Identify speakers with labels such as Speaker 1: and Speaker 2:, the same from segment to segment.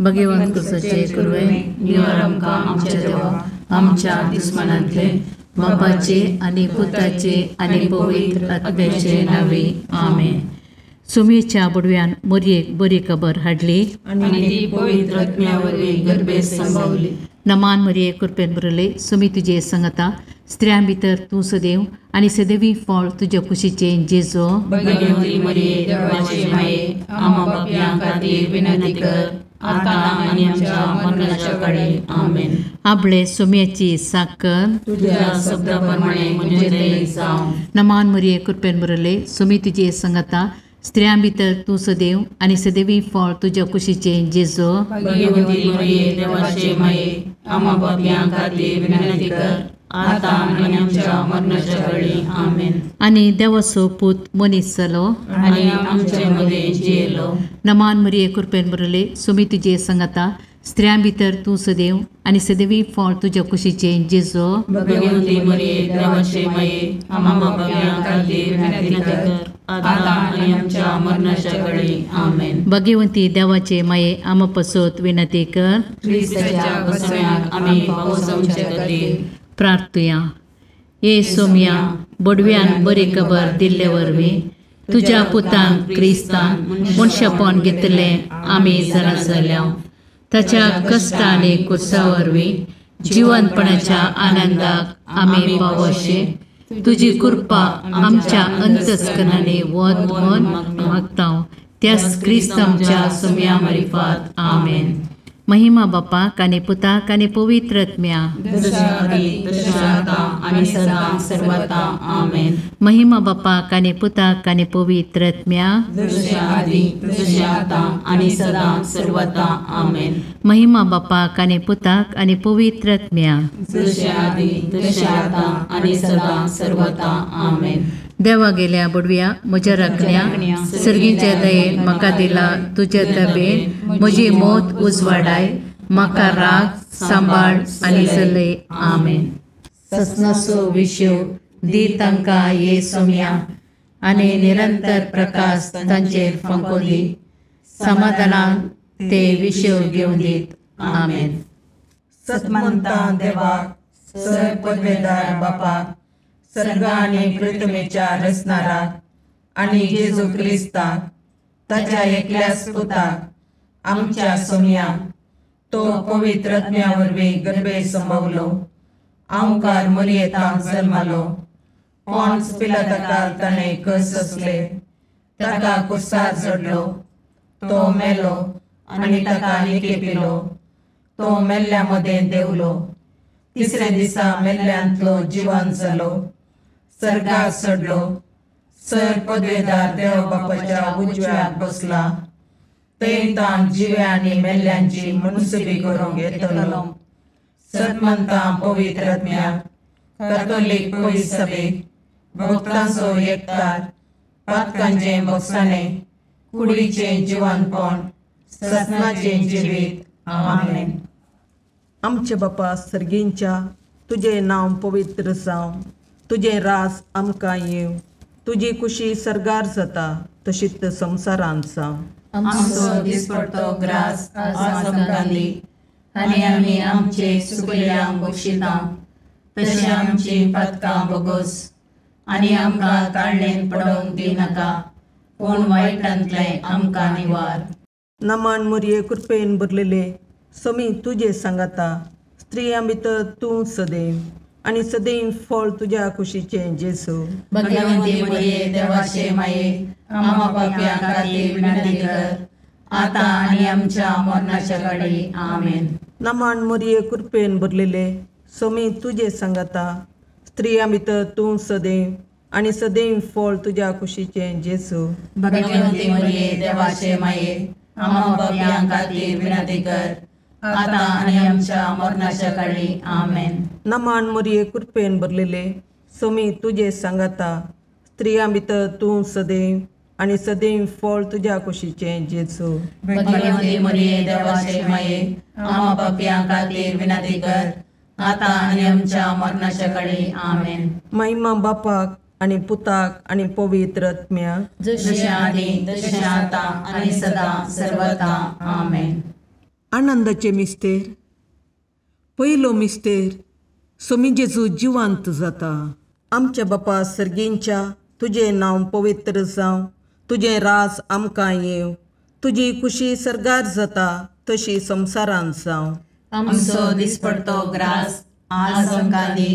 Speaker 1: भगवंत कुसाचे कुरवे निवार आमकां आमच्या देवा आमच्या दुस्मनांतले बापाचे आनी पुताचे आनी पवित्र आत्म्याचे नांवे आमेन. सुमेच्या बुडव्यान मोरयेक बरी खबर हाडली
Speaker 2: आनी ती पवित्र आत्म्या वरवीं गर्भेत संभावली.
Speaker 1: नमान मरिये कृपेन भरले सुमी तुजे संगता स्त्रियां भितर तूं सदैव आनी सदैवी फळ तुज्या कुशीचें जेजो.
Speaker 2: भगवती मरिये देवाचे माये आम्हा पापयां खातीर विनंती कर आतां आनी आमच्या मरणाच्या काळी आमेन.
Speaker 1: आपले सुम्याची साकर
Speaker 2: तुझ्या शब्दा प्रमाणे म्हजें जावं.
Speaker 1: नमान मरिये कृपेन भरले सुमी तुजे संगता स्त्रियां भितर तूं सदैव आनी सदैवी फळ तुज्या कुशीचें जेजो.
Speaker 2: भगवती मरिये देवाचे माये आम्हा पापयां खातीर विनंती कर आतां आनी आमच्या मरणाच्या काळी आमेन.
Speaker 1: आनी देवाचो पूत मनीस जालो
Speaker 2: आनी आमचे मदें जियेलो.
Speaker 1: नमान मरिये कृपेन भरले सुमी तुजे संगता स्त्रियां भितर तूं सदैव आनी सदैवी फळ तुज्या कुशीचें जेजो.
Speaker 2: भगवती मरिये देवाचे माये आम्हा पापयां खातीर विनंती कर आतां आनी आमच्या मरणाच्या काळी आमेन.
Speaker 1: भगवंती देवाचे माये आम्हा पसत विनंती कर.
Speaker 2: क्रिस्ताच्या बसव्याक आमी पावसाचे खातीर
Speaker 1: प्रार्थुया. ये सोम्या बडव्यान बरी खबर दिल्ले वरवीं तुज्या पुतान क्रिस्तान मनशापण घेतलें आमी जाणा जाल्या. ताच्या कश्ट आनी कुर्सा वरवीं जिवनपणाच्या आनंदाक आमी पावोशे तुजी कृपा आमच्या अंतस्करणांनी वत म्हूण मागता त्याच क्रिस्त आमच्या सोम्या मारिफात आमेन. महिमा बापाक आनी पुताक आनी पवित्र आत्म्या. महिमा बापाक आनी पुताक आनी पवित्र आत्म्या. महिमा बापाक आनी पुताक आनी पवित्र आत्म्या. देवा गेल्या बुडव्या म्हज्या राखण्या सर्गीच्या दयेन म्हाका दिला तुज्या दबेन म्हजी मौत उजवाडाय म्हाका राग सांबाळ आनी चलय आमेन. ससनाचो विशय दी तांकां ये सोम्या आनी निरंतर प्रकाश तांचेर फांको दी समाधानान ते विशय घेवन दीत आमेन.
Speaker 3: सतमंता देवाक सर पदवेदार बापाक सर्ग आनी पृथ्वीच्या रचणाराक आनी जेजू क्रिस्ताक ताच्या एकल्याच पुताक आमच्या सोम्याक तो पवित्र आत्म्या वरवीं गर्भे संभवलो आंवकार मरियेतांक जल्मालो पॉन्स पिलाताकाल ताणें कस सोंसले ताका कुर्सार चडलो तो मेलो आनी ताका निकेपिलो तो मेल्ल्या मदें देंवलो तिसऱ्या दिसा मेल्ल्यांतलो जिवन जालो सर्गाक चडलो सर पदवेदार देव बापाच्या उजव्याक बसला थंय ताण जिव्या आनी मेल्ल्यांची मनसुबी करूंक येतलो. सतमंता पवित्र आत्म्याक कॅथोलीक पवित्र सभेक भक्तांचो एकतार पातकांचें भोगसाणें कुडीचें जिवनपण ससनाचें जिवीत आमेन.
Speaker 4: आमचे बापा सर्गींच्या तुजें नांव पवित्र जावं तुजें राज आमकां येवं तुजी कुशी सर्गार जाता तशीच संवसारांत जावं.
Speaker 2: आमचो दिसपडतो ग्रास आज आमकां दी आनी आमी आमचे सुकल्यांक बक्षिता तशें आमची पातकां बोगोस आनी आमकां ताळणेन पडोवंक दिनाका पूण वायटांतलें आमकां निवार.
Speaker 4: नमान मोरये कृपेन भरलेले समी तुजे सांगाता स्त्रियां भितर तूं सदैव आनी सदैव फळ तुज्या कुशीचें जेजू.
Speaker 2: भगवंती मरिये देवाचे माये आम्हा पापयां खातीर विनंती कर आतां आनी आमच्या मरणाच्या काळी आमेन.
Speaker 4: नमान मोरये कृपेन भरलेले समी तुजे सांगाता स्त्रियां भितर तूं सदैव आनी सदैव फळ तुज्या कुशीचें जेजू.
Speaker 2: भगवंती मरिये देवाचे माये आम्हा पापयां खातीर विनंती कर आतां आनी आमच्या मरणाच्या काळी आमेन.
Speaker 4: नमान मोरये कृपेन भरलेले समी तुजे सांगाता स्त्रियां भितर तूं सदैव आनी सदैव फळ तुज्या कुशीचें जेजू.
Speaker 2: भगवंती मरिये देवाचे माये आम्हा पापयां खातीर विनंती कर आतां आनी आमच्या मरणाच्या काळी आमेन.
Speaker 4: महिमा बापाक आनी पुताक आनी पवित्र आत्म्याक
Speaker 2: जशें आदी तशें आतां आनी सदां सर्वता आमेन.
Speaker 4: आनंदाचे मिस्तेर. पयलो मिस्तेर सोमी जेजू जिवंत जाता. आमच्या बापा सर्गींच्या, तुजें नांव पवित्र जावं, तुजें राज आमकां येवं, तुजी खुशी सर्गार जाता तशी संवसारांत जावं.
Speaker 2: आमचो दिसपडतो ग्रास आज आमकां दी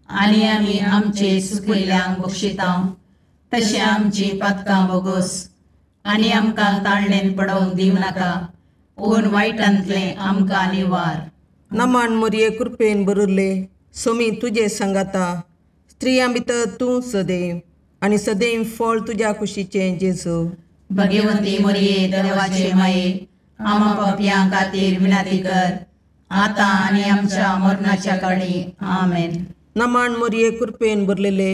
Speaker 2: आनी आमी आमचे सुकिल्ल्यांक बक्षिता तशें आमची पातकां बोगोस आनी आमकां ताळणेन पडोवंक दिवं नाका, पूण वायटांतलें आमकां निवार.
Speaker 4: नमान मोरये कृपेन बरुल्ले सोमी तुजे सांगाता, स्त्रियां भितर तूं सदैव आनी सदैव फळ तुज्या कुशीचें जेजू.
Speaker 2: भगवंती मोरये देवाचे माये, आमा पापयां खातीर विनंती कर आतां आनी आमच्या मरणाच्या काळी. आमेन.
Speaker 4: नमान मोरये कृपेन भरलेले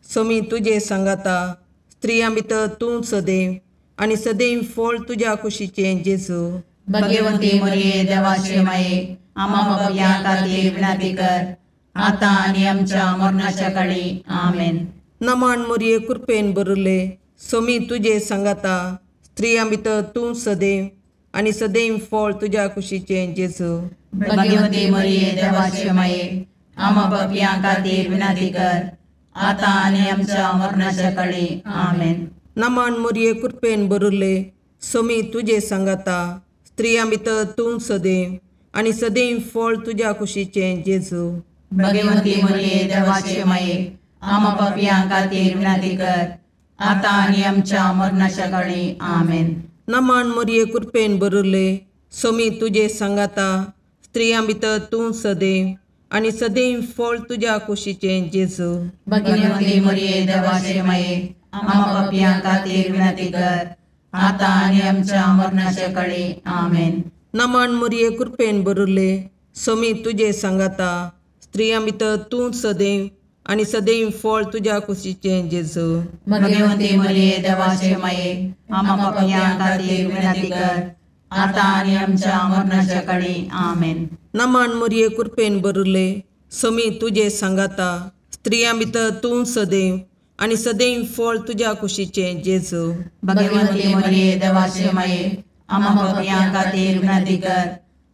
Speaker 4: सोमी तुजे सांगाता, स्त्रियां भितर तूं सदैव आनी सदैव फळ तुज्या कुशीचें जेजू.
Speaker 2: भगवंती मोरये देवाचे माये, आमा पापयां खातीर विनंती कर आतां आनी आमच्या मरणाच्या काळी. आमेन.
Speaker 4: नमान मोरये कृपेन भरले सोमी तुजे सांगाता, स्त्रियां भितर तूं सदैव आनी सदैव फळ तुज्या कुशीचें जेजू.
Speaker 2: भगवंती मोरये देवाचे माये, आमा पापयां खातीर विनंती कर आतां आनी आमच्या मरणाच्या काळी. आमेन.
Speaker 4: नमान मोरये कृपेन भरले सोमी तुजे सांगाता, स्त्रियां भितर तूं सदैव आनी सदैव फळ तुज्या कुशीचें जेजू.
Speaker 2: भगवंती मोरये देवाचे माये, आमा पापयां खातीर विनंती कर आतां आनी आमच्या मरणाच्या काळी. आमेन.
Speaker 4: नमान मोरये कृपेन भरले सोमी तुजे सांगाता, स्त्रियां भितर तूं सदैव आनी सदैव फळ तुज्या कुशीचें जेजू.
Speaker 2: भगवंती मोरये देवाचे माये, आमा पापयां खातीर विनंती कर आतां आनी आमच्या मरणाच्या काळी. आमेन.
Speaker 4: नमान मोरये कृपेन भरले सोमी तुजे सांगाता, स्त्रियां भितर तूं सदैव आनी सदैव फळ तुज्या कुशीचें जेजू.
Speaker 2: भगवंती मोरये देवाचे माये, आमा पापयां खातीर विनंती कर आतां आनी आमच्या मरणाच्या काळी. आमेन.
Speaker 4: नमान मोरये कृपेन भरले सोमी तुजे सांगाता, स्त्रियां भितर तूं सदैव आनी सदैव फळ तुज्या कुशीचें जेजू.
Speaker 2: भगवंती मोरये देवाचे माये, आमा पापयां खातीर विनंती कर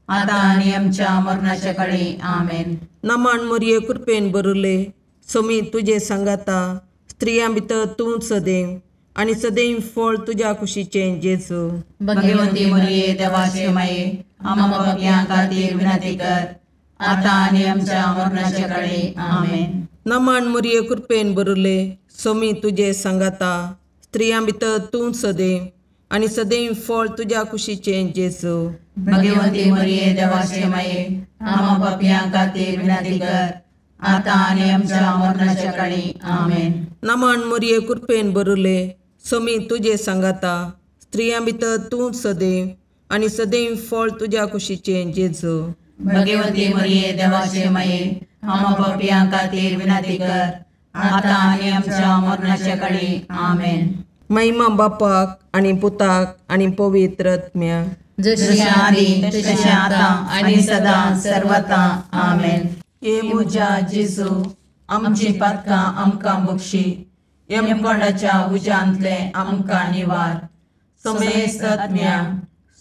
Speaker 2: आतां आनी आमच्या मरणाच्या काळी. आमेन.
Speaker 4: नमान मोरये कृपेन भरले सोमी तुजे सांगाता, स्त्रियां भितर तूं सदैव आनी सदैव फळ तुज्या कुशीचें जेजू.
Speaker 2: भगवंती मोरये देवाचे माये, आमा पापयां खातीर विनंती कर आतां आनी आमच्या मरणाच्या काळी. आमेन.
Speaker 4: नमान मोरये कृपेन भरले सोमी तुजे सांगाता, स्त्रियां भितर तूं सदैव आनी सदैव फळ तुज्या कुशीचें जेजू.
Speaker 2: भगवंती मोरये देवाचे माये, आमा पापयां खातीर विनंती कर आतां आनी आमच्या मरणाच्या काळी. आमेन.
Speaker 4: नमान मोरये कृपेन भरले सोमी तुजे सांगाता, स्त्रियां भितर तूं सदैव आनी सदैव फळ तुज्या कुशीचें जेजू.
Speaker 2: भगवंती मोरये देवाचे माये, आमा पापयां खातीर विनंती कर आतां आनी आमच्या मरणाच्या काळी. आमेन.
Speaker 4: महिमा बापाक आनी पुताक आनी पवित्र आत्म्याक,
Speaker 2: जशी आदी तशें आतां आनी सदां सर्वता. आमेन.
Speaker 3: हे म्हज्या जेजू, आमची पातकां आमकां बक्षी, यमकोंडाच्या उज्यांतलें आमकां निवार, समेस्त आत्म्या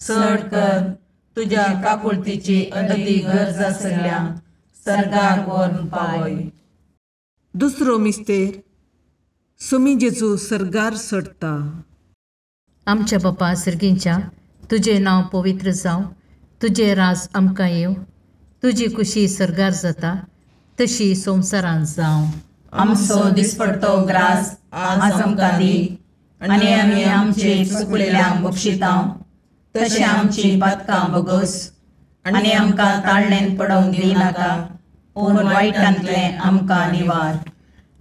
Speaker 3: चड कर तुज्या काकुळतीची अदती गरज आसल्या सर्गाक व्हरून पावय.
Speaker 4: दुसरो मिस्तेर सोमी जेजू सर्गार चडटा.
Speaker 1: आमच्या बापा सर्गींच्या, तुजें नांव पवित्र जावं, तुजें राज आमकां येवं, तुजी खुशी सर्गार जाता तशी संवसारांत जावं.
Speaker 2: आमचो दिसपडतो ग्रास आज आमकां दी आनी आमी आमचे चुकलेल्यांक बक्षिता तशें आमची पातकां बोगोस आनी आमकां ताळणेन पडोवंक दिनाका, पूण वायटांतलें आमकां निवार.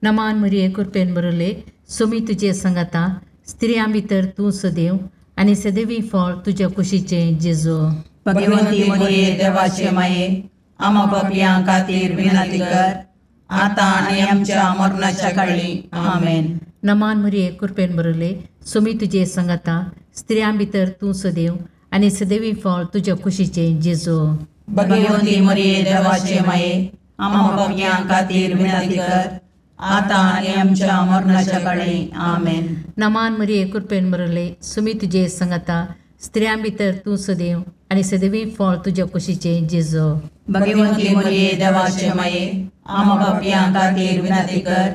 Speaker 1: नमान मरिये कृपेन बरले सोमी तुजे सांगाता, स्त्रियां भितर तूं सदैव आनी सदैवी फळ तुज्या कुशीचें जेजू.
Speaker 2: भगवंती मरिये देवाचे माये, आमा पापयां खातीर विनंती कर आतां आनी आमच्या मरणाच्या काळी. आमेन.
Speaker 1: नमान मरिये कृपेन बरले सोमी तुजे सांगाता, स्त्रियां भितर तूं सदैव आनी सदैवी फळ तुज्या कुशीचें जेजू.
Speaker 2: भगवंती मरिये देवाचे माये, आमा पापयां खातीर विनंती कर आतां आनी आमच्या मरणाच्या काळी. आमेन.
Speaker 1: नमान मरिये कृपेन बरले सोमी तुजे सांगाता, स्त्रियां भितर तूं सदैव आनी सदैवी फळ तुज्या कुशीचें जेजू.
Speaker 2: भगवंती मरिये देवाचे माये, आमा पापयां खातीर विनंती कर,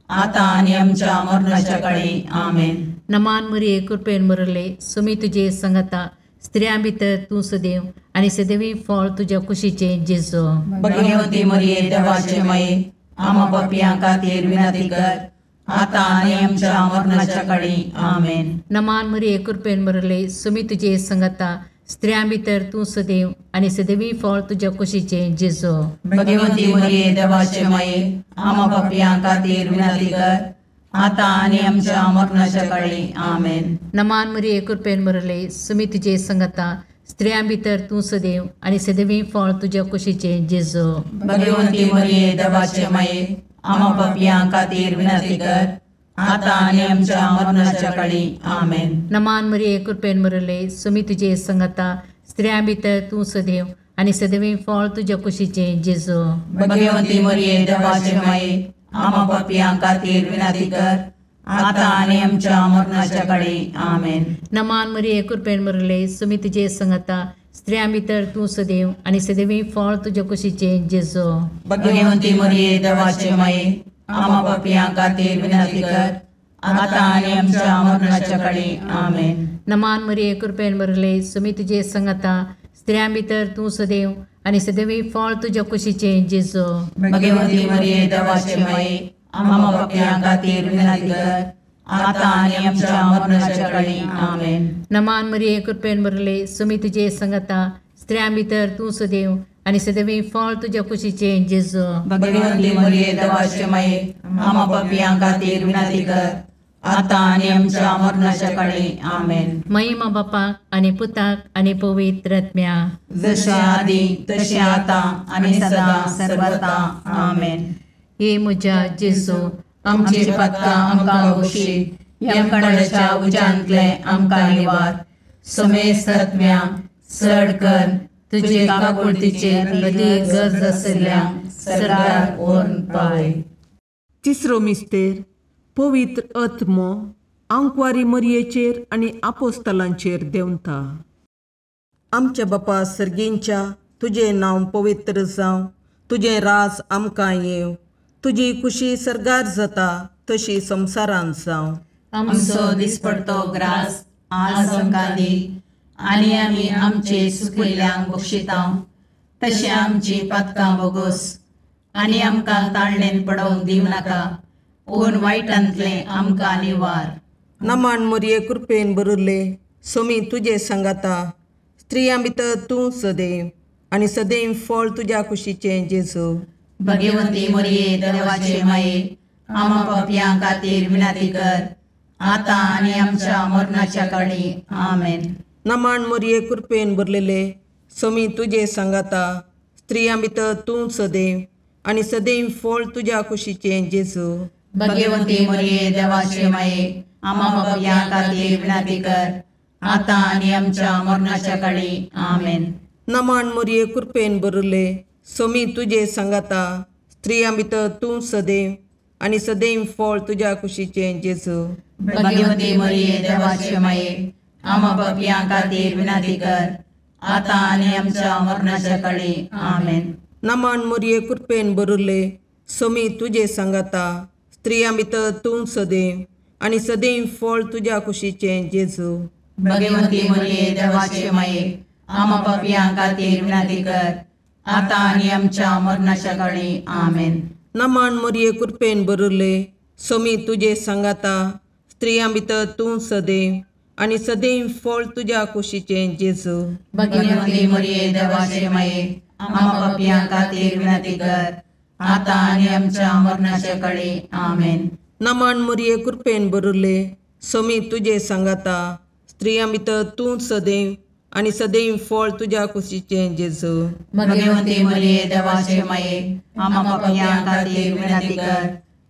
Speaker 2: आतां आनी आमच्या मरणाच्या काळी. आमेन.
Speaker 1: नमान मरिये, कृपेन भरले, सुमी तुजे संगता, स्त्रियां भितर तूं सदैव आनी सदैवी फळ तुज्या कुशीचें जेजू.
Speaker 2: भगवंती मरिये देवाचे माये, आमा पापयां खातीर विनंती कर, आतां आनी आमच्या मरणाच्या काळी. आमेन.
Speaker 1: नमान मरिये, कृपेन भरले, सुमी तुजे संगता, स्त्रियां भितर तूं सदैव आनी सदैवी फळ तुज्या कुशीचें जेजू.
Speaker 2: भगवंती मरिये देवाचे माये, आमा पापयां खातीर विनंती कर, आतां आनी आमच्या मरणाच्या काळी. आमेन.
Speaker 1: नमान मरिये, कृपेन भरले, सुमी तुजे संगता, स्त्रियां भितर तूं सदैव आनी सदैवी फळ तुज्या कुशीचें जेजू.
Speaker 2: भगवंती मरिये देवाचे माये, आमा पापयां खातीर विनंती कर, आतां आनी आमच्या मरणाच्या काळी. आमेन.
Speaker 1: नमान मरिये, कृपेन भरले, सुमी तुजे संगता, स्त्रियां भितर तूं सदैव आनी सदैवी फळ तुज्या कुशीचें जेजू.
Speaker 2: भगवंती मरिये देवाचे माये, आमा पापयां खातीर विनंती कर, आतां आनी आमच्या मरणाच्या काळी. आमेन.
Speaker 1: नमान मरिये, कृपेन भरले, सुमी तुजे संगता, स्त्रियां भितर तूं सदैव आनी सदैवी फळ तुज्या कुशीचें जेजू.
Speaker 2: भगवंती मरिये देवाचे माये, आमा पापयां खातीर विनंती कर, आतां आनी आमच्या मरणाच्या काळी. आमेन.
Speaker 1: नमान मरिये, कृपेन भरले, सुमी तुजे संगता, स्त्रियां भितर तूं सदैव आनी सदैवी फळ तुज्या कुशीचें जेजू.
Speaker 2: भगवंती मरिये देवाचे माये, आमा पापयां खातीर विनंती कर, आतां आनी आमच्या मरणाच्या काळी. आमेन.
Speaker 1: नमान मरिये, कृपेन भरले, सुमी तुजे संगता, स्त्रियां भितर तूं सदैव आनी सदैवी फळ तुज्या कुशीचें जेजू.
Speaker 2: भगवंती मरिये देवाचे माये, आमा पापयां खातीर विनंती कर, आतां आनी आमच्या मरणाच्या काळी. आमेन.
Speaker 1: महिमा बापाक आनी पुताक आनी पवित्र आत्म्या,
Speaker 2: जशें आदी तशें आतां आनी सदां सर्वता. आमेन.
Speaker 1: हे म्हज्या जेजू,
Speaker 2: आमची पातकां आमकां बक्षी, यमकंडाच्या उज्यांतलें आमकां निवार, समेस्त आत्म्या चड कर तुजे काकुळतीचेर अदीक गरज आशिल्ल्या सरकार व्हरून पावय.
Speaker 4: तिसरो मिस्तेर पवित्र आत्मो आंकवारी मरियेचेर आनी आपोस्तलांचेर देंवता. आमच्या बापा सर्गींच्या, तुजें नांव पवित्र जावं, तुजें राज आमकां येवं, तुजी कुशी सर्गार जाता तशी संवसारांत जावं.
Speaker 2: आमचो दिसपडतो ग्रास आज आमकां दी, आनी आमी आमचे सुकिल्ल्यांक बक्षिता तशें आमची पातकां बोगोस, आनी आमकां ताळणेन पडोवंक दिवं नाका, पूण वायटांतलें आमकां निवार.
Speaker 4: नमान मरिये, कृपेन भरिल्ले, सोमी तुजे सांगाता, स्त्रियां भितर तूं सदैव आनी सदैव फळ तुज्या कुशीचें जेजू.
Speaker 2: भगवंती मरिये देवाचे माये, आमा पापयां खातीर विनंती कर, आतां आनी आमच्या मरणाच्या काळी. आमेन.
Speaker 4: नमान मरिये, कृपेन भरलेले, सोमी तुजे सांगाता, स्त्रियां भितर तूं सदैव आनी सदैव फळ तुज्या कुशीचें जेजू.
Speaker 2: भगवंती मरिये देवाचे माये, आमा पापयां खातीर विनंती कर, आतां आनी आमच्या मरणाच्या काळी. आमेन.
Speaker 4: नमान मरिये, कृपेन भरिल्ले, सोमी तुजे सांगाता, स्त्रियां भितर तूं सदैव आनी सदैव फळ तुज्या कुशीचें जेजू.
Speaker 2: भगवंती मरिये देवाचे माये, आमा पापयां खातीर विनंती कर, आतां आनी आमच्या मरणाच्या काळी. आमेन.
Speaker 4: नमान मरिये, कृपेन भरिल्ले, सोमी तुजे सांगाता, स्त्रियां भितर तूं सदैव आनी सदैव फळ तुज्या कुशीचें जेजू.
Speaker 2: भगवंती मरिये देवाचे माये, आमा पापयां खातीर विनंती कर, आतां आनी आमच्या मरणाच्या काळी. आमेन.
Speaker 4: नमान मरिये, कृपेन भरिल्ले, सोमी तुजे सांगाता, स्त्रियां भितर तूं सदैव आनी सदैव फळ तुज्या कुशीचें जेजू.
Speaker 2: भगवंती मरिये देवाचे माये, आमा पापयां खातीर विनंती कर, आतां आनी आमच्या मरणाच्या काळी. आमेन.
Speaker 4: नमान मरिये, कृपेन भरिल्ले, सोमी तुजे सांगाता, स्त्रियां भितर तूं सदैव आनी सदैव फळ तुज्या कुशीचें जेजू.
Speaker 2: भगवंती मरिये देवाचे माये, आमा पापयां खातीर विनंती कर,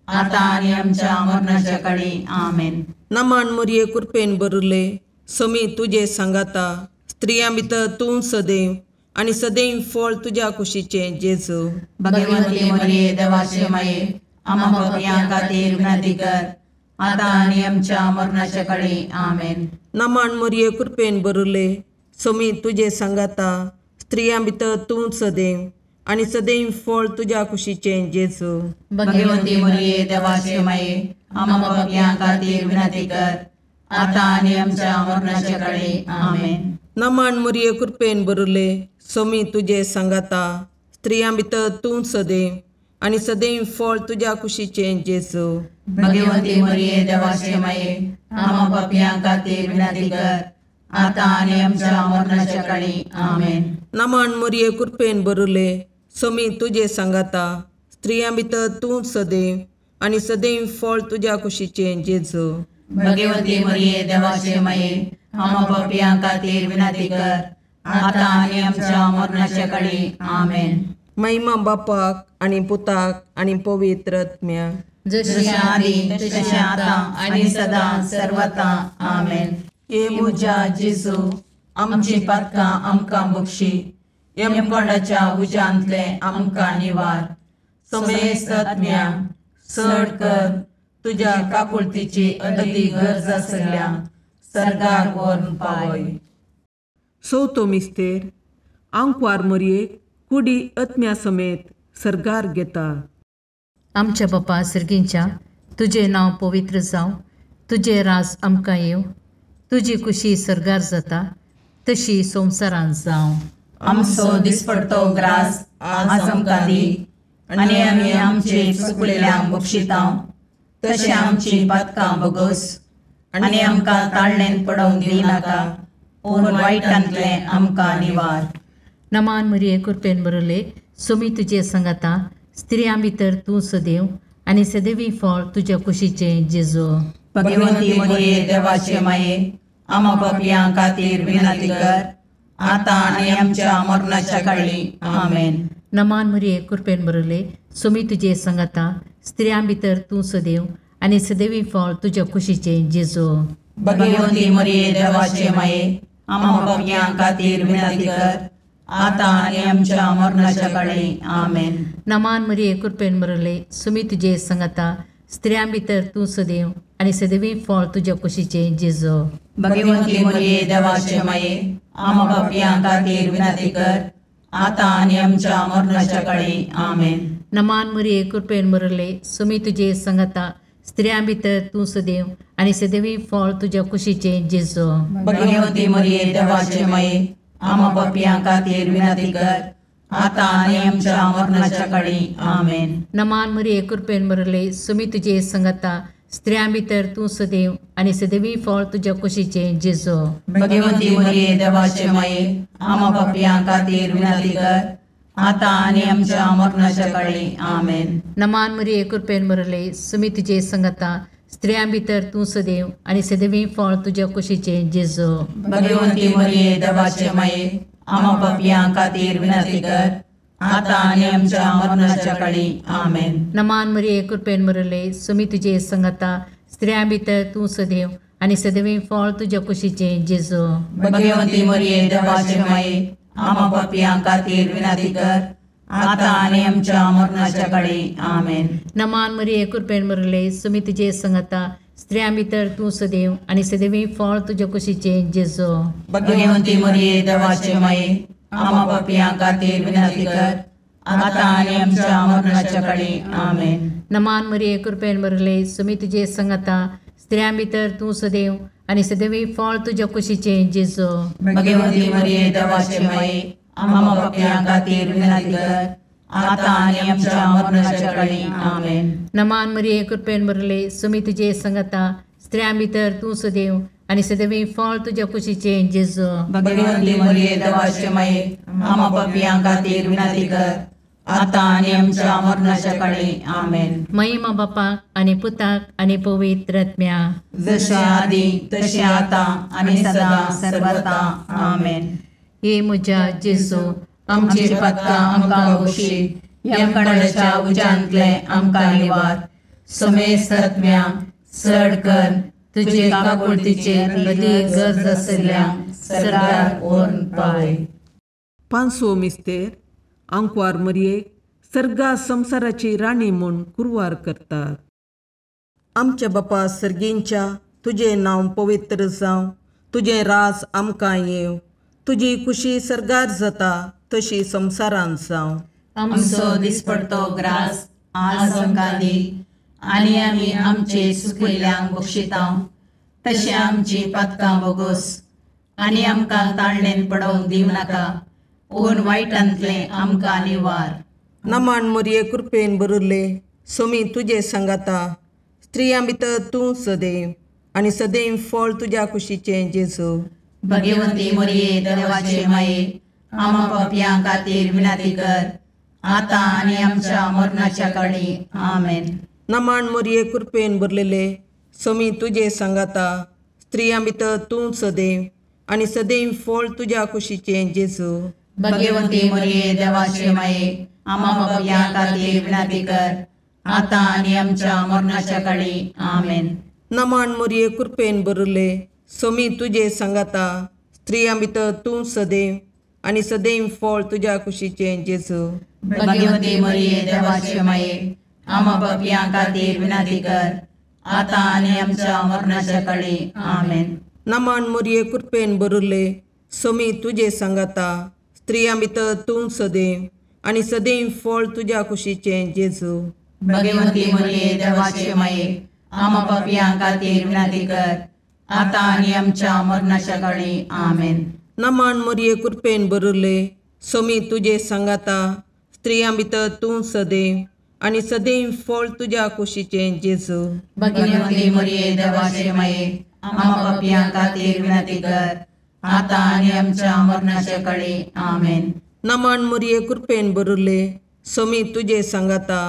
Speaker 2: आतां आनी आमच्या मरणाच्या काळी. आमेन.
Speaker 4: नमान मरिये, कृपेन भरिल्ले, सोमी तुजे सांगाता, स्त्रियां भितर तूं सदैव आनी सदैव फळ तुज्या कुशीचें जेजू.
Speaker 2: भगवंती मरिये देवाचे माये, आमा पापयां खातीर विनंती कर, आतां आनी आमच्या मरणाच्या काळी. आमेन.
Speaker 4: नमन मरिये कृपेन भरिल्ले, स्वामी तुजे सांगाता, स्त्रियां भितर तूं सदैव आनी सदैव फळ तुज्या कुशीचें जेजू.
Speaker 2: भगवंती मरिये देवाचे माये, आम्हा पापयां खातीर विनंती कर, आतां आनी आमच्या मरणाच्या काळी. आमेन.
Speaker 4: नमन मरिये कृपेन भरिल्ले, स्वामी तुजे सांगाता, स्त्रियां भितर तूं सदैव आनी सदैव फळ तुज्या कुशीचें जेजू.
Speaker 2: भगवंती मरिये देवाचे माये, आम्हा पापयां खातीर विनंती कर, आतां आनी आमच्या मरणाच्या काळी. आमेन.
Speaker 4: नमन मरिये कृपेन भरिल्ले, स्वामी तुजे सांगाता, स्त्रियां भितर तूं सदैव आनी सदैव फळ तुज्या कुशीचें जेजू.
Speaker 2: भगवंती मरिये देवाचे माये, आम्हा पापयां खातीर विनंती कर, आतां आनी आमच्या मरणाच्या काळी. आमेन.
Speaker 4: महिमा बापाक आनी पुताक आनी पवित्र आत्म्याक,
Speaker 2: जशें आदी तशें आतां आनी सदां सर्वता. आमेन.
Speaker 3: हे म्हज्या जेजू, आमची पातकां आमकां बक्षी, यमकोंडाच्या उज्यांतलें आमकां निवार, समेस्त आत्म्यांक चड कर तुज्या काकुळतीची अदती गरज आसल्या सर्गाक व्हरून पावय.
Speaker 4: चवथो मिस्तेर आंकवार मरयेक कुडी आत्म्या समेत सर्गार घेता.
Speaker 1: आमच्या बापा सर्गींच्या, तुजें नांव पवित्र जावं, तुजें राज आमकां येवं, तुजी कुशी सर्गार जाता तशी संवसारांत जावं.
Speaker 2: आमचो दिसपडतो ग्रास आज आमकां दी, आनी आमी आमचे चुकलेल्यांक बक्षितांव तशें आमची पातकां बगोस, आनी आमकां ताळणेन पडोवंक दिनाका, पूण वायटांतलें आमकां निवार.
Speaker 1: नमान मरिये कृपेन भरिल्ले, स्वामी तुजे सांगाता, स्त्रियां भितर तूं सदैव आनी सदैवी फळ तुज्या कुशीचें जेजू.
Speaker 2: भगवंती मरिये देवाचे माये, आम्हा पापयां खातीर विनंती कर, आतां आनी आमच्या मरणाच्या काळी. आमेन.
Speaker 1: नमान मरिये कृपेन भरिल्ले, स्वामी तुजे सांगाता, स्त्रियां भितर तूं सदैव आनी सदैवी फळ तुज्या कुशीचें जेजू.
Speaker 2: भगवंती मरिये देवाचे माये, आम्हा पापयां खातीर विनंती कर, आतां आनी आमच्या मरणाच्या काळी. आमेन.
Speaker 1: नमान मरिये कृपेन भरिल्ले, स्वामी तुजे सांगाता, स्त्रियां भितर तूं सदैव आनी सदैवी फळ तुज्या कुशीचें जेजू.
Speaker 2: भगवंती मरिये देवाचे माये, आम्हा पापयां खातीर विनंती कर, आतां आनी आमच्या मरणाच्या काळी. आमेन.
Speaker 1: नमान मरिये कृपेन भरिल्ले, स्वामी तुजे सांगाता, स्त्रियां भितर तूं सदैव आनी सदैवी फळ तुज्या कुशीचें जेजू.
Speaker 2: भगवंती मरिये देवाचे माये, आम्हा पापयां खातीर विनंती कर, आतां आनी आमच्या मरणाच्या काळी. आमेन.
Speaker 1: नमान मरिये कृपेन भरिल्ले, स्वामी तुजे सांगाता, स्त्रियां भितर तूं सदैव आनी सदैवी फळ तुज्या कुशीचें जेजू.
Speaker 2: भगवंती मरिये देवाचे माये, आम्हा पापयां खातीर विनंती कर, आतां आनी आमच्या मरणाच्या काळी. आमेन.
Speaker 1: नमान मरिये कृपेन भरिल्ले, स्वामी तुजे सांगाता, स्त्रियां भितर तूं सदैव आनी सदैवी फळ तुज्या कुशीचें जेजू.
Speaker 2: भगवंती मरिये देवाचे माये, आम्हा पापयां खातीर विनंती कर, आतां आनी आमच्या मरणाच्या काळी. आमेन.
Speaker 1: नमान मरिये कृपेन भरिल्ले, स्वामी तुजे सांगाता, स्त्रियां भितर तूं सदैव आनी सदैवी फळ तुज्या कुशीचें जेजू.
Speaker 2: भगवंती मरिये देवाचे माये, आम्हा पापयां खातीर विनंती कर, आतां आनी आमच्या मरणाच्या काळी. आमेन.
Speaker 1: नमान मरिये कृपेन भरिल्ले, स्वामी तुजे सांगाता, स्त्रियां भितर तूं सदैव आनी सदैवी फळ तुज्या कुशीचें जेजू.
Speaker 2: भगवंती मरिये देवाचे माये, आम्हा पापयां खातीर विनंती कर, आतां आनी आमच्या मरणाच्या काळी. आमेन.
Speaker 1: नमान मरिये कृपेन भरिल्ले, स्वामी तुजे सांगाता, स्त्रियां भितर तूं सदैव आनी सदैवी फळ तुज्या कुशीचें जेजू.
Speaker 2: भगवंती मरिये देवाचे माये, आम्हा पापयां खातीर विनंती कर, आतां आनी आमच्या मरणाच्या काळी. आमेन.
Speaker 1: नमान मरिये कृपेन भरिल्ले, स्वामी तुजे सांगाता, स्त्रियां भितर तूं सदैव आनी सदैवी फळ तुज्या कुशीचें जेजू.
Speaker 2: भगवंती मरिये देवाचे माये, आम्हा पापयां खातीर विनंती कर, आतां आनी आमच्या मरणाच्या काळी. आमेन.
Speaker 1: महिमा बापाक आनी पुताक आनी पवित्र आत्म्याक,
Speaker 2: जशें आदी तशें आतां आनी सदां सर्वता. आमेन.
Speaker 1: हे म्हज्या जेजू,
Speaker 2: आमची पातकां आमकां बक्षी, यमकंडाच्या उज्यांतलें आमकां निवार, समेस्त आत्म्यांक चड कर तुजे काकुळतीचे अदीक गरज आशिल्ल्या सर्गार व्हरून पावय.
Speaker 4: पांचवो मिस्तेर आंकवार मरयेक सर्गा संवसाराची राणी म्हूण कुरवार करतात. आमच्या बापा सर्गींच्या तुजें नांव पवित्र जावं, तुजें राज आमकां येवं, तुजी खुशी सर्गार जाता तशी संवसारांत जावं.
Speaker 2: आमचो दिसपडतो ग्रास आज आमकां दी आनी आमी आमचे सुकिल्ल्यांक बक्षिता तशें आमची पातकां बोगोस आनी आमकां ताळणेन पडोवंक दिवं नाका पूण वायटांतलें आमकां निवार.
Speaker 4: नमान मोरये कृपेन बरुल्ले सोमी तुजे सांगाता, स्त्रियां भितर तूं सदैव आनी सदैव फळ तुज्या कुशीचें जेजू.
Speaker 2: भगवंती मोरये देवाचे माये आमा पापयां खातीर विनंती कर आतां आनी आमच्या मरणाच्या काळी. आमेन.
Speaker 4: नमान मोरये कृपेन भरलेले सोमी तुजे सांगाता, स्त्रियां भितर तूं सदैव आनी सदैव फळ तुज्या कुशीचें जेजू.
Speaker 2: भगवंती मोरये देवाचे माये आमा पापयां खातीर विनंती कर आतां आनी आमच्या मरणाच्या काळी. आमेन.
Speaker 4: नमान मोरये कृपेन भरले सोमी तुजे सांगाता, स्त्रियां भितर तूं सदैव आनी सदैव फळ तुज्या कुशीचें जेजू.
Speaker 2: भगवंती मोरये देवाचे माये आमा पापयां खातीर विनंती कर आतां आनी आमच्या मरणाच्या काळी. आमेन.
Speaker 4: नमान मोरये कृपेन भरले सोमी तुजे सांगाता, स्त्रियां भितर तूं सदैव आनी सदैव फळ तुज्या कुशीचें जेजू.
Speaker 2: भगवंती मोरये देवाचे माये आमा पापयां खातीर विनंती कर आतां आनी आमच्या मरणाच्या काळी. आमेन.
Speaker 4: नमान मोरये कृपेन भरले सोमी तुजे सांगाता, स्त्रियां भितर तूं सदैव आनी सदैव फळ तुज्या कुशीचें जेजू.
Speaker 2: भगवंती मोरये देवाचे माये आमा पापयां खातीर विनंती कर आतां आनी आमच्या मरणाच्या काळी. आमेन.
Speaker 4: नमान मोरये कृपेन भरले सोमी तुजे सांगाता,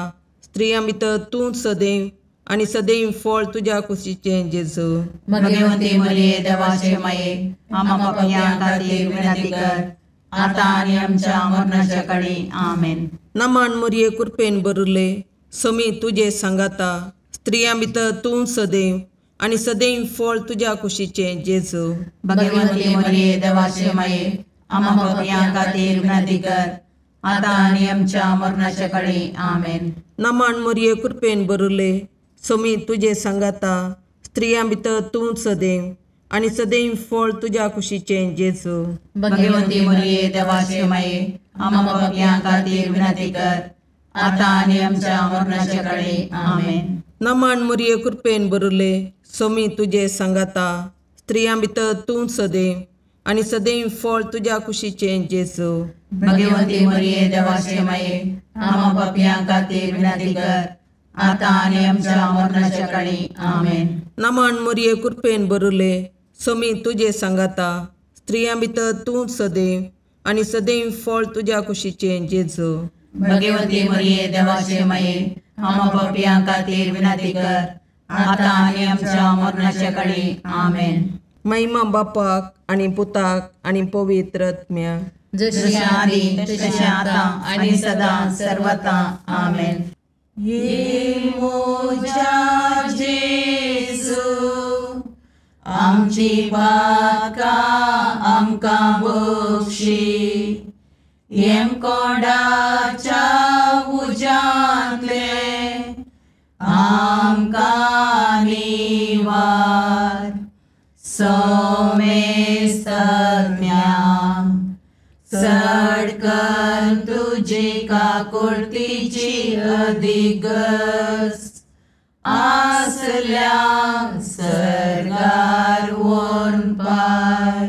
Speaker 4: स्त्रियां भितर तूं सदैव आनी सदैव फळ तुज्या कुशीचें जेजू.
Speaker 2: भगवंती मोरये देवाचे माये आमा पापयां खातीर विनंती कर आतां आनी आमच्या मरणाच्या काळी. आमेन.
Speaker 4: नमान मोरये कृपेन भरले सोमी तुजे सांगाता, स्त्रियां भितर तूं सदैव आनी सदैव फळ तुज्या कुशीचें जेजू.
Speaker 2: भगवंती मोरये देवाचे माये आमा पापयां खातीर विनंती कर आतां आनी आमच्या मरणाच्या काळी. आमेन.
Speaker 4: नमान मोरये कृपेन भरले सोमी तुजे सांगाता, स्त्रियां भितर तूं सदैव आनी सदैव फळ तुज्या कुशीचें जेजू.
Speaker 2: भगवंती मोरये देवाचे माये आमा पापयां खातीर विनंती कर आतां आनी आमच्या मरणाच्या काळी. आमेन.
Speaker 4: नमान मोरये कृपेन भरले सोमी तुजे सांगाता, स्त्रियां भितर तूं सदैव आनी सदैव फळ तुज्या कुशीचें जेजू.
Speaker 2: भगवंती मोरये देवाचे माये आमा पापयां खातीर विनंती कर आतां आनी आमच्या मरणाच्या काळी. आमेन.
Speaker 4: नमान मोरये कृपेन भरले सोमी तुजे सांगाता, स्त्रियां भितर तूं सदैव आनी सदैव फळ तुज्या कुशीचें जेजू.
Speaker 2: भगवंती मोरये देवाचे माये आमा पापयां खातीर विनंती कर आतां आनी आमच्या मरणाच्या काळी. आमेन.
Speaker 4: महिमा बापाक आनी पुताक आनी पवित्र आत्म्याक,
Speaker 2: जशी आदी तशें आतां आनी सदां सर्वता. आमेन.
Speaker 3: ये मोजा जेजू आमची पातकां आमकां बक्षी, येमकोंडाच्या उज्यांतले आमकां निवार. सोमेस्तज्ञा चड कर तुजी काकुळतीची अधिगस आसल्या सर्गार व्हरून पाय.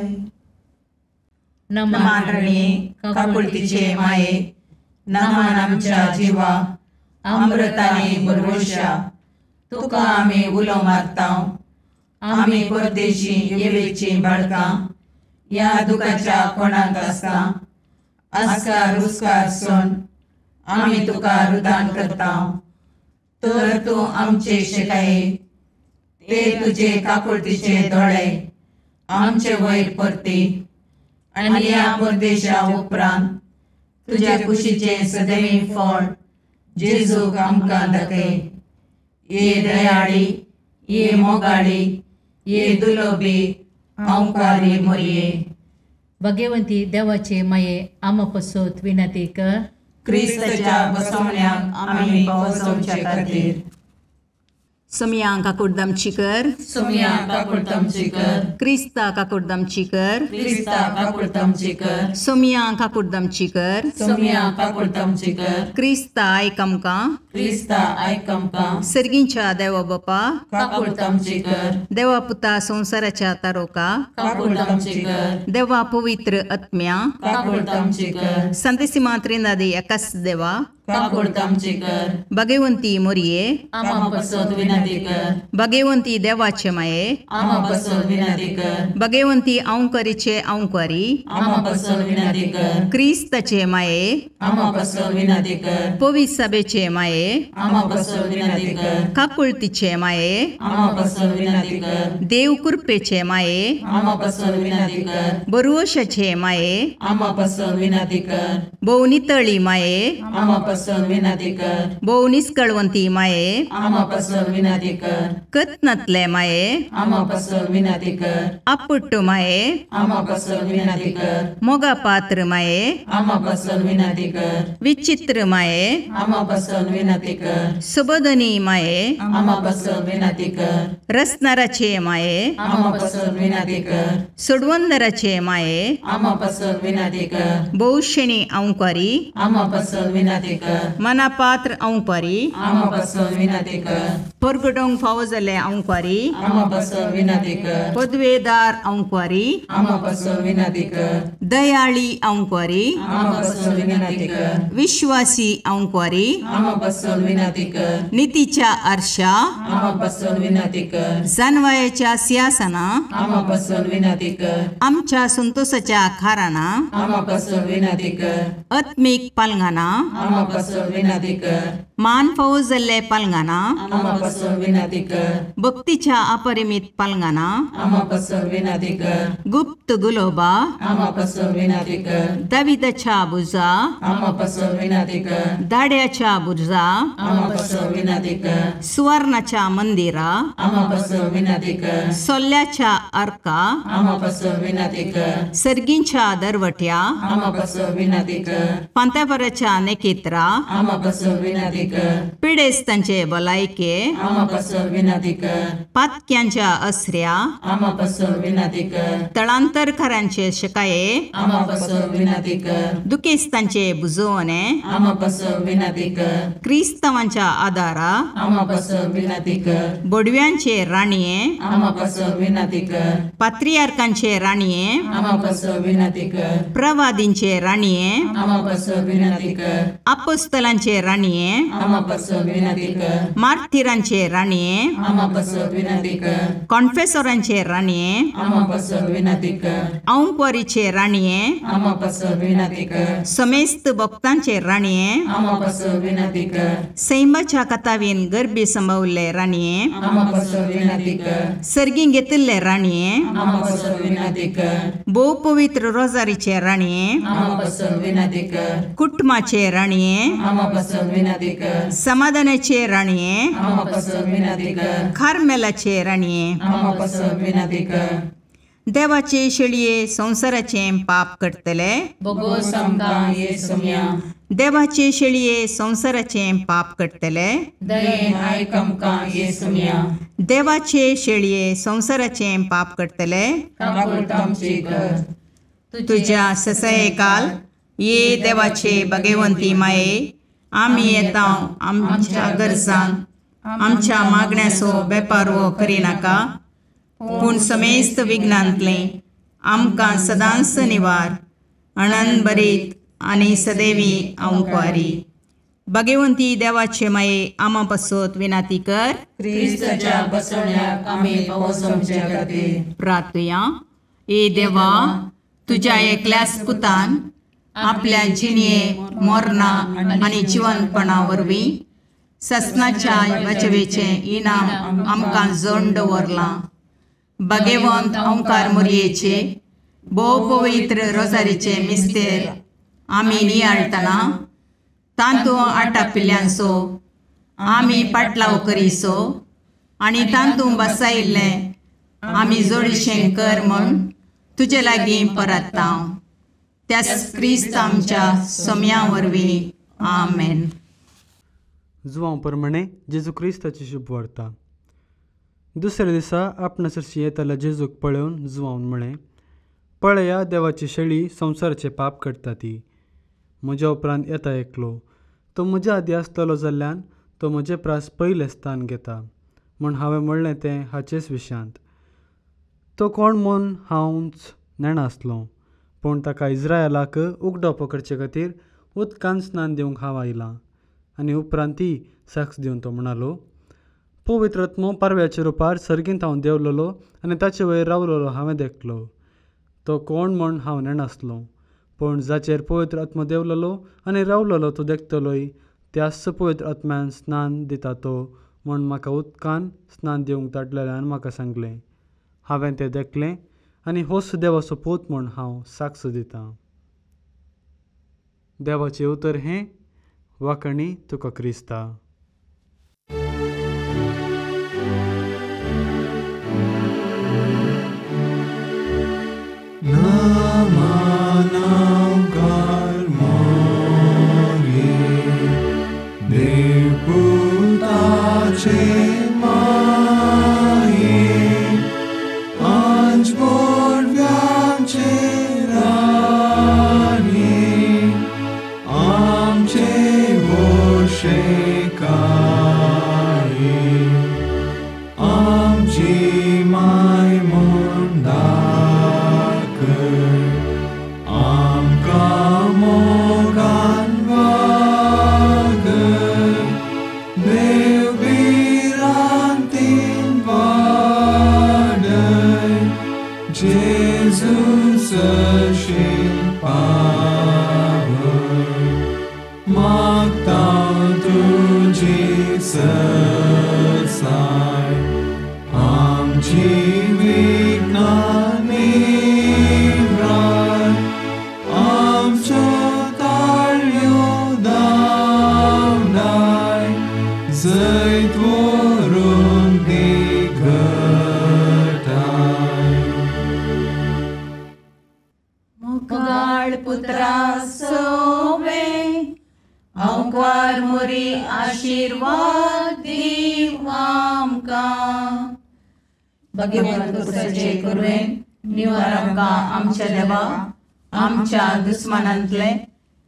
Speaker 2: नमान रणी काकुळतीचे माये, नमान आमच्या जिवा अमृताने भरवशा, तुका आमी उलो मारता. आमी परदेशी येवेची बाळकां ह्या दुखाच्या कोणाक आसता आस्कार रुस्कार सोन आमी तुका रुदान करता. तर तूं आमचे शिकाये ते तुजे काकुळतीचे दोळे आमचे वयर परती आनी ह्या परदेशा उपरांत तुज्या कुशीचें सदैव फळ जेजूक आमकां दाखय. ये दयाळी, ये मोगाळी, ये दुलोबी अंकारी मोरये.
Speaker 1: भगवंती देवाचे माये आमा पसोत विनंती कर.
Speaker 3: क्रिस्ताच्या बसवण्याक आमी पावसोवचे खातीर.
Speaker 2: सोमया काकुडदामची कर,
Speaker 3: सोमया काकुडदामची कर,
Speaker 2: क्रिस्ता काकुडदामची कर,
Speaker 3: क्रिस्ता काकुडदामची कर,
Speaker 2: सोमया काकुडदामची कर,
Speaker 3: सोमया काकुडदामची कर,
Speaker 2: क्रिस्ता आयक आमकां,
Speaker 3: क्रिस्ता आयक आमकां,
Speaker 2: सर्गींच्या देवा बापा
Speaker 3: काकुडदामची कर,
Speaker 2: देवा पुता संवसाराच्या तारोका
Speaker 3: काकुडदामची कर,
Speaker 2: देवा पवित्र आत्म्या
Speaker 3: काकुडदामची कर,
Speaker 2: संतेसिमा त्रिनादी एकाच देवा
Speaker 3: काकुडदामची कर,
Speaker 2: भगवंती मोरये
Speaker 3: आमा पासत विनंती कर,
Speaker 2: भगवंती देवाचे माये
Speaker 3: आमा पासत विनंती कर,
Speaker 2: भगवंती औंकरीचे औंकरी
Speaker 3: आमा पासत विनंती कर,
Speaker 2: क्रिस्ताचे माये
Speaker 3: आमा पासत विनंती कर,
Speaker 2: पवित्र सभेचे माये
Speaker 3: आमा पासत विनंती कर,
Speaker 2: काकुळतीचे माये
Speaker 3: आमा पासत विनंती कर,
Speaker 2: देव कृपेचे माये
Speaker 3: आमा पासत विनंती कर,
Speaker 2: बरुवशाचे माये
Speaker 3: आमा पासत विनंती कर,
Speaker 2: भोव नितळी माये
Speaker 3: आमा पासत विनंती कर,
Speaker 2: भोव निस्कळवंती माये
Speaker 3: आमा पासत विनंती कर,
Speaker 2: कत्नातले माये
Speaker 3: आमा पासत विनंती कर,
Speaker 2: आपुट्ट माये
Speaker 3: आमा पासत विनंती कर,
Speaker 2: मोगा पात्र माये
Speaker 3: आमा पासत विनंती कर,
Speaker 2: विचित्र माये
Speaker 3: आमा पासत विनंती कर,
Speaker 2: सुबोधनी माये
Speaker 3: आमा पासत विनंती कर,
Speaker 2: रसनाराचे माये
Speaker 3: आमा पासत विनंती कर,
Speaker 2: सोडवंदराचे माये
Speaker 3: आमा पासत विनंती कर,
Speaker 2: भोवशेणी औंकारी
Speaker 3: आमा पासत विनंती कर,
Speaker 2: मनापात्र औंकारी
Speaker 3: आमा पासत विनंती कर,
Speaker 2: परगटोंक फावो जाल्ले औंकारी
Speaker 3: आमा पासत विनंती कर,
Speaker 2: पदवेदार औंकारी
Speaker 3: आमा पासत विनंती कर,
Speaker 2: दयाळी औंकारी
Speaker 3: आमा पासत विनंती कर,
Speaker 2: विश्वासी औंकारी
Speaker 3: आमा पासत विनंती कर,
Speaker 2: नितीच्या आरशा
Speaker 3: आमा पासत विनंती कर,
Speaker 2: जानवायाच्या सिंहासना
Speaker 3: आमा पासत विनंती कर,
Speaker 2: आमच्या संतोषाच्या खाराना
Speaker 3: आमा पासत विनंती कर,
Speaker 2: आत्मीक पालंगाना
Speaker 3: आमा पासत विनंती कर,
Speaker 2: मान फावो जाल्ले पालंगाना
Speaker 3: आमा पासत विनंती कर,
Speaker 2: भक्तीच्या अपरिमित पालंगाना
Speaker 3: आमा पासत विनंती कर,
Speaker 2: गुप्त गुलोबा
Speaker 3: आमा पासत विनंती कर,
Speaker 2: दाविदाच्या बुजा
Speaker 3: आमा पासत विनंती कर,
Speaker 2: दाड्याच्या बुर्जा
Speaker 3: आमा पासत विनंती कर,
Speaker 2: सुवर्णाच्या मंदिरा
Speaker 3: आमा पासत विनंती कर,
Speaker 2: सोल्ल्याच्या अर्का
Speaker 3: आमा पासत विनंती कर,
Speaker 2: सर्गींच्या दरवट्या
Speaker 3: आमा पासत विनंती कर,
Speaker 2: पांतापराच्या नेकेत्रा
Speaker 3: आमा पासत विनंती कर,
Speaker 2: पिडेस्तांचे भलायके
Speaker 3: आमा पासत विनंती कर,
Speaker 2: पातक्यांच्या असऱ्या
Speaker 3: आमा पासत विनंती कर,
Speaker 2: तळांतरकारांचे शकाये
Speaker 3: आमा पासत विनंती कर,
Speaker 2: दुखेस्तांचे बुजवणे
Speaker 3: आमा पासत विनंती कर,
Speaker 2: क्रिस्तावांच्या आदारा
Speaker 3: आमा पासत विनंती कर,
Speaker 2: बोडव्यांचे राणये
Speaker 3: आमा पासत विनंती कर,
Speaker 2: पात्रियार्कांचे राणये
Speaker 3: आमा पासत विनंती कर,
Speaker 2: प्रवादींचे राणये
Speaker 3: आमा पासत विनंती कर,
Speaker 2: अपोस्तलांचे राणये
Speaker 3: आमा पासत विनंती कर,
Speaker 2: मार्थिरांचे राणये
Speaker 3: आमा पासत विनंती कर,
Speaker 2: कॉन्फेसोरांचे राणये
Speaker 3: आमा पासत विनंती कर,
Speaker 2: औंकवारीचे राणये
Speaker 3: आमा पासत विनंती कर,
Speaker 2: समेस्त भक्तांचे राणये
Speaker 3: आमा पासत विनंती कर,
Speaker 2: सैमाच्या कथावीन गर्भी संभवल्ले राणये
Speaker 3: आमा पासत विनंती कर,
Speaker 2: सर्गीं घेतिल्ले राणये
Speaker 3: आमा पासत विनंती कर,
Speaker 2: भोव पवित्र रोजारीचे राणये
Speaker 3: आमा पासत विनंती कर,
Speaker 2: कुटुंबाचे राणये
Speaker 3: आमा पासत विनंती कर,
Speaker 2: समाधानाचे राणये
Speaker 3: आमा पासत विनंती कर,
Speaker 2: कार्मेलाचे राणये
Speaker 3: आमा पासत विनंती कर,
Speaker 2: देवाचे शेळये संवसाराचे पाप करतले
Speaker 3: बोगोस आमकां ये सोम्या,
Speaker 2: देवाचे शेळये संवसाराचे पाप करतले
Speaker 3: दयेन आयक आमकां ये सोम्या,
Speaker 2: देवाचे शेळये संवसाराचे पाप करतले
Speaker 3: काकुळटामची कर,
Speaker 2: तुझ्या ससयकाल ये देवाचे भगवंती माये आमी येता आमच्या गरजांक आमच्या मागण्याचो बेपारवो करिनाका पूण समेस्त विघ्नांतलें आमकां सदांच निवार अणनभरीत आनी सदैवी अंकवारी भगवंती देवाचे माये आमा पासत विनाती कर
Speaker 3: क्रिस्ताच्या बसवण्याक आमी पावस आमच्या खातीर
Speaker 2: प्रार्थुया. ए देवा, तुज्या एकल्याच पुतान आपल्या जिणये मरणा आनी जिवनपणा वरवीं ससनाच्या वाचवेचें इनाम आमकां जण दवरलां. भगवंत ओंकार मोरयेचे भोव पवित्र रोजारीचे मिस्तेर आमी नियाळटना तांतू आटापिल्ल्यांचो आमी पाटलाव करीसो आनी तांतू बसायिल्लें आमी जोडीशें कर म्हूण तुजे लागीं परत्ता. त्याच क्रिस्त आमच्या सोम्या वरवीं. आमेन.
Speaker 5: जुवांव प्रमाणे जेजू क्रिस्ताची शुभ वार्ता. दुसऱ्या दिसा आपणा सरशी येताल्या जेजूक पळोवन जुवान म्हळें, पळया देवाची शेळी संवसाराचें पाप करता ती. म्हज्या उपरांत येता एकलो, तो म्हज्या आदीं आसतलो जाल्ल्यान तो म्हजे प्रास पयलें स्थान घेता म्हूण हांवें म्हणलें तें हाचेच विशयांत. तो कोण म्हूण हांवच नेणा आसलो, पूण ताका इज्रायलाक उगडो करचे खातीर उदकान स्नान दिवंक हांव आयलां. आनी उपरांत ती साक्ष दिवन तो म्हणालो, पवित्र आत्मो पारव्याच्या रुपार सर्गींत हांव देंवलोलो आनी ताचे वयर रावलोलो हांवें देखलो. तो कोण म्हूण हांव नेणासलो, पूण जाचेर पवित्र आत्मो देंवलोलो आनी रावलोलो तो देखतलोय त्याच पवित्र आत्म्यान स्नान दिता तो म्हूण म्हाका उदकान स्नान दिवंक धाडलेल्यान म्हाका सांगलें. हांवें तें देखलें आनी होच देवाचो पूत म्हूण हांव साक्ष दितां. देवाचें उतर हें. वाकणी तुका क्रिस्ता.
Speaker 2: आमच्या देवा आमच्या दुस्मानांतले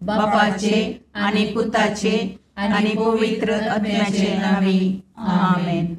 Speaker 2: बापाचे आनी पुताचे आनी पवित्र आत्म्याचे नांवी आमेन.